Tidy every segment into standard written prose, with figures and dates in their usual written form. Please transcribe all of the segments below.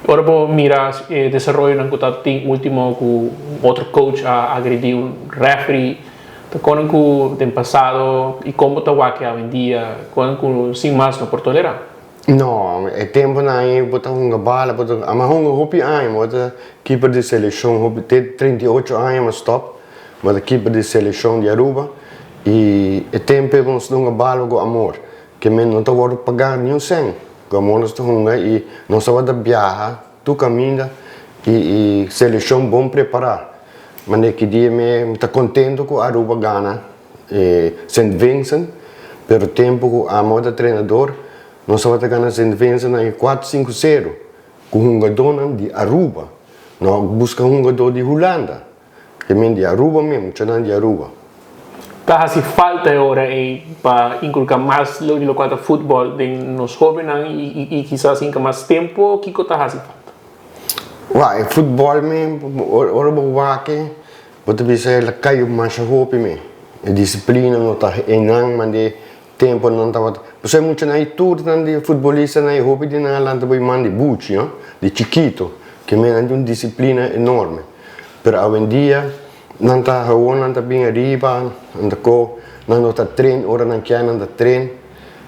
Ora bo mira e desaroyonan ku ta tin ultimo ku un otro coach a agredi un referee, ta konan ku den pasado i kon bo ta wak e awendia, konan ku sin mas no por tolerá? No, e temponan ei bo ta hunga bala, bo ta, ami a hunga hopi aña, bo ta keeper di selekshon hopi, te 38 aña mi a stop, bo ta keeper di selekshon di Aruba i e tempo ei bo nos ta hunga bala ku amor, ke men no ta wòrdu pagá niun sèn. Como nos ta hunga y nos tabata biaha tur caminda y y seleccion bon prepara. Mane ki dia mi ta contento cu Aruba gana Saint Vincent, pero tempo cu amo ta trenador nos tabata gana Saint Vincent na e cuatro cinco cero cu hungadornan di Aruba, no busca hungador di Hulanda. E men di Aruba men, muchanan di Aruba. Ta hasi falta e ora ei pa inculca mas lo di locual ta futbol den nos hobennan y kisas hinca mas tempo, kico ta hasi falta? Wak, e futbol men, ora bo wak e, bo ta bisa el a cay masha hopi men. E disciplina no ta einan mande Tempo nan tabata, pasobra e muchanan ei tur nan di futbolistanan ei hopi di nan a lanta bo iman di buchi no, di chikito, ke men nan tin un disiplina enorme. Pero awendia nan ta awor nan ta bin ariba, nan ta ko, nan no ta train ora nan kier nan ta train,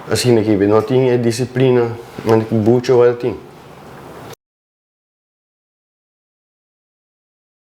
asina ki no tin e disiplina nan di buchi ora tin.